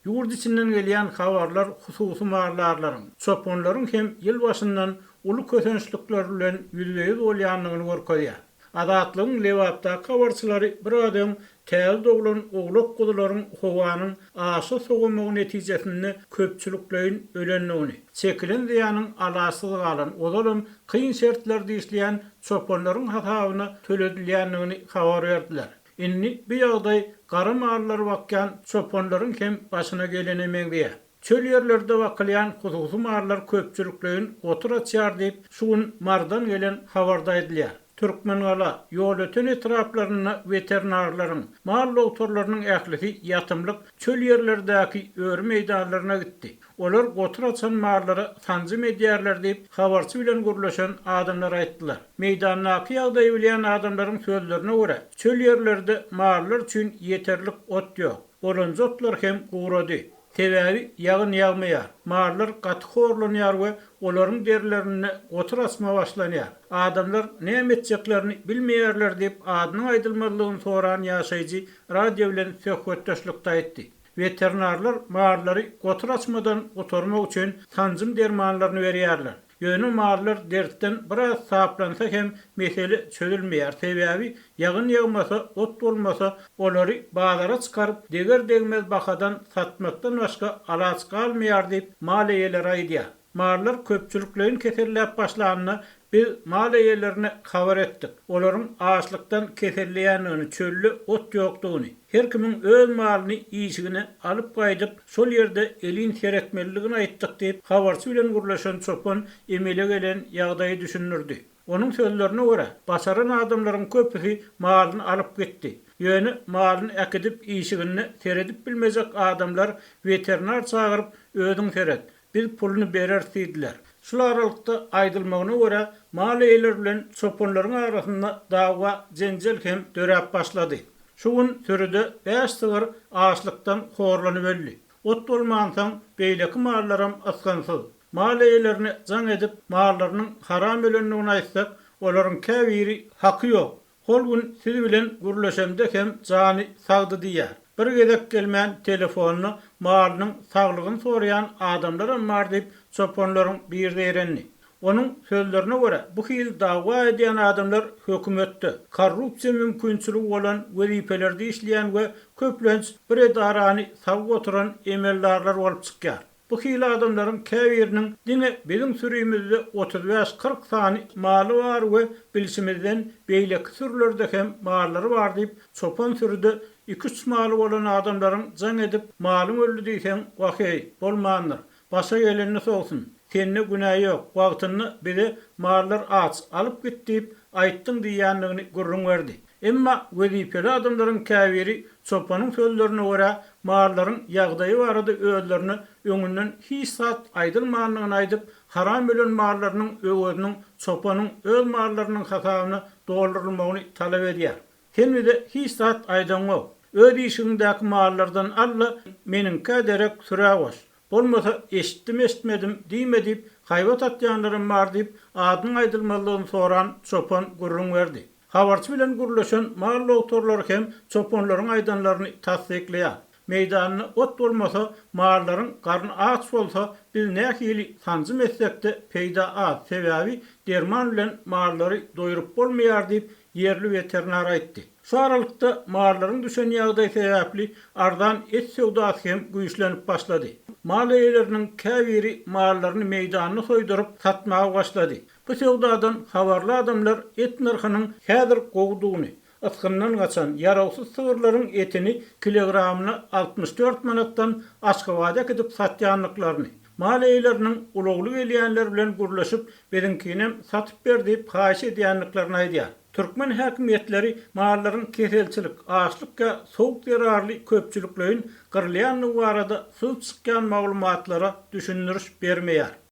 Ýurt içinden gelýän habarlar hususy maldarlaryň, çopanlaryň hem ýyl başyndan uly kösençlikler bilen ýüzbe-ýüz bolýandygyny görkezýär. Azatlygyň Lebapdaky habarçylary biraz öň täze doglan owlak-guzularyň howanyň aşa sowamagy netijesinde köpçülikleýin ölendigini, çekilen zyýanyň alaçsyz galan, ozalam kyn şertlerde işleýän çopanlaryň hasabyna töledilýändigini habar berdiler. Indi bu ýagdaý gara mallary bakýan çopanlaryň hem başyna gelene meňzeýär. Çöl ýerlerde bakylýan hususy mallar köpçülikleýin gotur açýar diýip, şu gün Marydan gelen habarda aýdylýar. Türkmengala, Ýolöten etraplarynda weterinarlaryň, mal dogtorlarynyň ählisi ýatymlyk çöl ýerlerdäki öri meýdanlaryna gitdi. Olar gotur açan mallara sanjym edýärler diýip, habarçy bilen gürleşen adamlar aýtdylar. Meýdandaky ýagdaýy bilýän adamlaryň sözlerine görä, çöl ýerlerde mallar üçin ýeterlik ot ýok. Bolanja otlar hem gurady. Sebäbi ýagyn ýagmaýar. Mallar gaty horlanýar we olaryň derilerinde gotur açma başlanýar. Adamlar näme etjeklerini bilmeýärler diýip, adynyň aýdylmazlygyny soran ýaşaýjy radio bilen söhbetdeşlikde aýtdy. Weterinarlar mallary gotur açmadan gutarmak üçin sanjym dermanlaryny berýärler. Ýöne mallar dertden biraz saplansa hem mesele çözülmeýär, sebäbi ýagyn ýagmasa, ot bolmasa, olary bazara çykaryp, deger-degmez bahadan satmakdan başga alaç galmaýar diýip, mal eýeleri aýdýar. Mallar köpçülikleýin keselläp başlanda, biz mal eýelerine habar etdik. Olaryň açlykdan keselleýändigini, çölde ot ýokdugyny, her kimiň öz malyny işigine alyp gaýdyp, şol ýerde elin seretmelidigini aýtdyk diýip, habarçy bilen gürleşen çopan emele gelen ýagdaýy düşündirdi. Onuň sözlerine görä, başaran adamlaryň köpüsi malyny alyp gitdi. Ýöne malyny äkidip işiginde seredip bilmejek adamlar weterinar çagyryp, özüň seret, Biz puluny bereris diýdiler. Şul aralykda, aýdylmagyna görä, mal eýeleri bilen çopanlaryň arasynda dawa-jenjel hem döräp başlady. Şu gün sürüde bäş sygyr açlykdan horlanyp öldi. Ot bolmansoň, beýleki mallaram ysgynsyz. Mal eýelerine jaň edip, mallarynyň haram ölendigini aýtsak, olaryň käbiri haky ýok, Hol gün siz bilen gürleşemde hem jany sagdy diýýär. Bir gezek gelmän telefonda malynyň saglygyny soraýan adamlaram bar diýip, çopanlaryň biri zeýrendi. Onuň sözlerine görä, bu hili dawa edýän adamlar hökümetde, korrupsiýa mümkinçiligi bolan wezipelerde işleýän we köplenç bir edarany sagyp oturan emeldarlar bolup çykýar. Bu hili adamlaryň käbiriniň diňe biziň sürimizde 35-40 sany maly bar we bilşimizden beýleki sürülerde hem mallary bar diýip, çopan sürüde iki-üç maly bolan adamlaryň jaň edip, malyň öldi diýseň, wah-eý, bolmandyr, başa gelenini sowsun, sende günä ýok, wagtynda bize mallar aç, alyp git diýip aýtdyň diýýändigini gürrüň berdi. Emma wezipeli adamlaryň käbiri çopanyň sözlerine görä, mallaryň ýagdaýy barada özlerine öňünden hiç zat aýdylmandygyny aýdyp, haram ölen mallarynyň öweziniň çopanyň öz mallarynyň hasabyna doldurylmagyny talap edýär. Sen bize hiç zat aýdaňok. Öz işigiňdäki mallardan al-da, meniňkä derek sürä goş. Bolmasa eşitdim-eşitmedim diýme diýip, haýbat atýanlaram bar diýip, adynyň aýdylmazlygyny soran çopan gürrüň berdi. Habarçy bilen gürleşen mal dogtorlary hem çopanlaryň aýdanlaryny tassyklaýar. Meýdanda ot bolmasa, mallaryň garny aç bolsa, biz nähili sanjym etsek-de peýda az, sebäbi derman bilen mallary doýrup bolmaýar diýip, ýerli weterinar aýtdy. Şu aralykda mallaryň düşen ýagdaýy sebäpli arzan et söwdasy hem güýçlenip başlady. Mal eýeleriniň käbiri mallaryny meýdanda soýduryp, satmaga başlady. Bu söwdadan habarly adamlar et nyrhynyň häzir gowudygyny, ysgyndan gaçan, ýarawsyz sygyrlaryň etini kilogramyna 64 manatdan Aşgabada äkidip satýandyklaryny, mal eýeleriniň ulagly gelýänler bilen gürleşip, biziňkinem satyp ber diýip haýyş edýändiklerini aýdýar. Türkmen häkimiýetleri mallaryň keselçilik, açlyk ýa sowuk zerarly köpçülikleýin gyrylýandygy barada syzyp çykýan maglumatlara düşündiriş bermeýär.